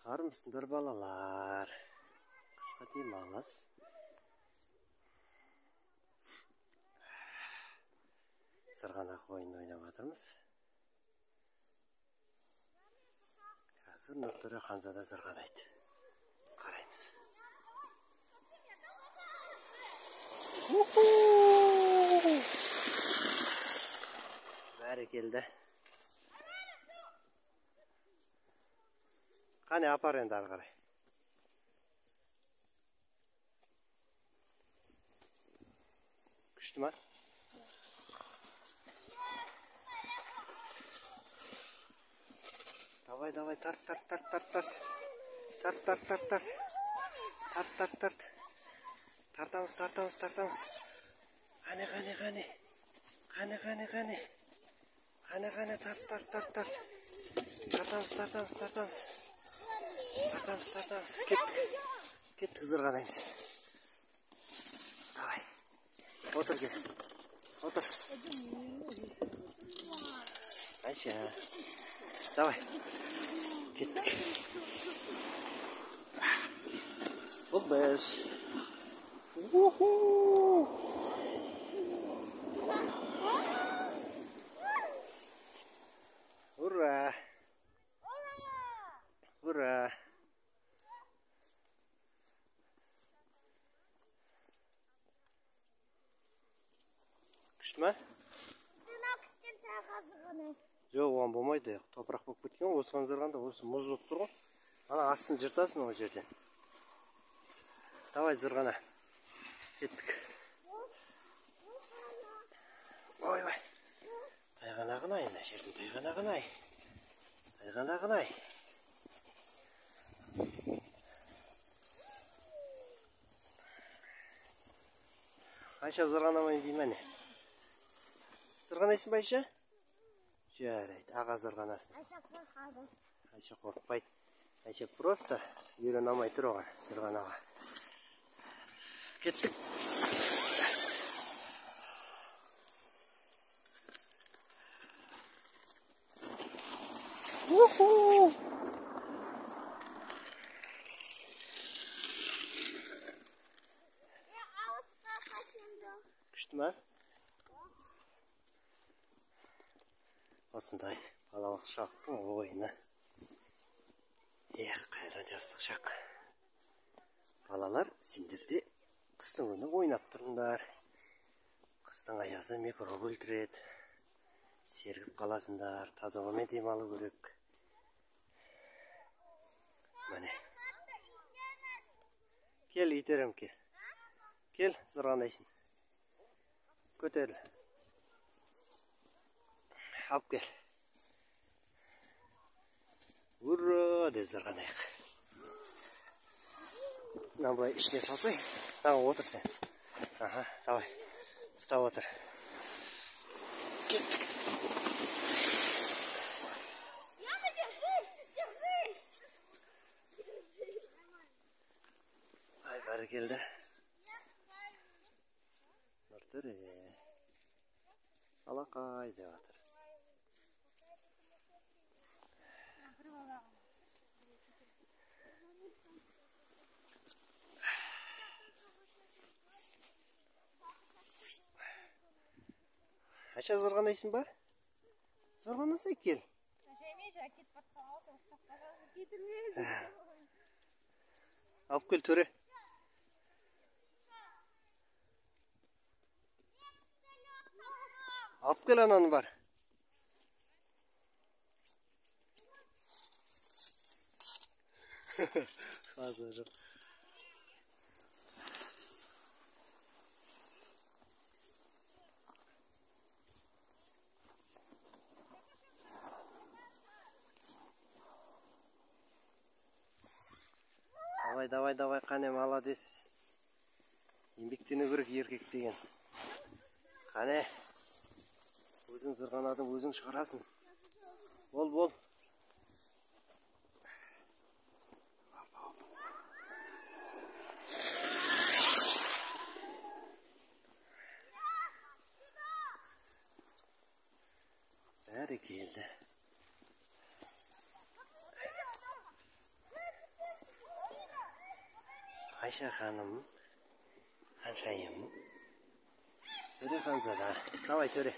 Армысыңдар, балалар. Қысқа демалыс. Сырғанақ ойын ойнап жатырмыз. Қазір Нұртөре ханзада сырғанайды. Қараймыз. Бәрекелді. Қане, апар енді ары қарай. Күшті ма? Давай, давай, тарт, тарт, тарт, тарт, тарт. Тарт, тарт, тарт, тарт. Тарт, тарт, тарт. Тартамыз, тартамыз, тартамыз. Қане, қане, қане. Қане, қане, қане. Қане, қане, тарт, тарт, тарт, тарт. Тартамыз, тартамыз, тартамыз. Тартамыз, тартамыз. Кеттік. Кеттік, зырғанаймыз. Давай. Отыр, кел. Отыр. Айша. Давай. Кеттік. Бұл біз. Уху! Ура! Ура! Күшті ма? Жоқ, оған болмайды. Топырақ болып кеткен ғой, осыған зырғанда осы мұз болып тұр ғой. Ана астын жыртасың ол жерден. Давай, зырғана. Кеттік. Ойбай. Тайғанағын ай, мына жердің тайғанағын ай. Тайғанағын ай. Айша зырғанамайын дей ме не? Зырғанайсың ба, Айша? Жарайды, аға зырғанасын. Айша қорқады. Айша қорықпайды. Айша просто үйрене алмай тұр оған, зырғанаға. Кеттік. Уху! Күшті ма? Осындай балалық шақтың ойыны. Эх, қайран жастық шақ. Балалар, сендер де қыстың күні ойнап тұрыңдар. Қыстың аязы микроб өлтіреді. Сергіп қаласыңдар, таза ауамен демалу керек. Міне. Кел, итерем, кел. Кел, зырғанайсың. Көтеріл. Алып кел. Ура деп зырғанайық. Мына былай ішіне салсай. Мына отыр сен. Аха, давай. Ұстап отыр. Кеттік. Держись, держись. Ай, бәрекелді. Нұртөре. Алақай деп жатыр. Айша, зырғанайсың ба? Зырғанасай, кел. Алып кел, Төре. Алып кел ананы бар. Қазір жоқ. Давай, давай, давай, қане, молодец. Еңбектену керек еркек деген. Қане. Өзің зырғанадың, өзің шығарасың. Бол, бол. Бәрекелді. Айша ханым, ханшайым, Төре ханзада. Давай, Төре.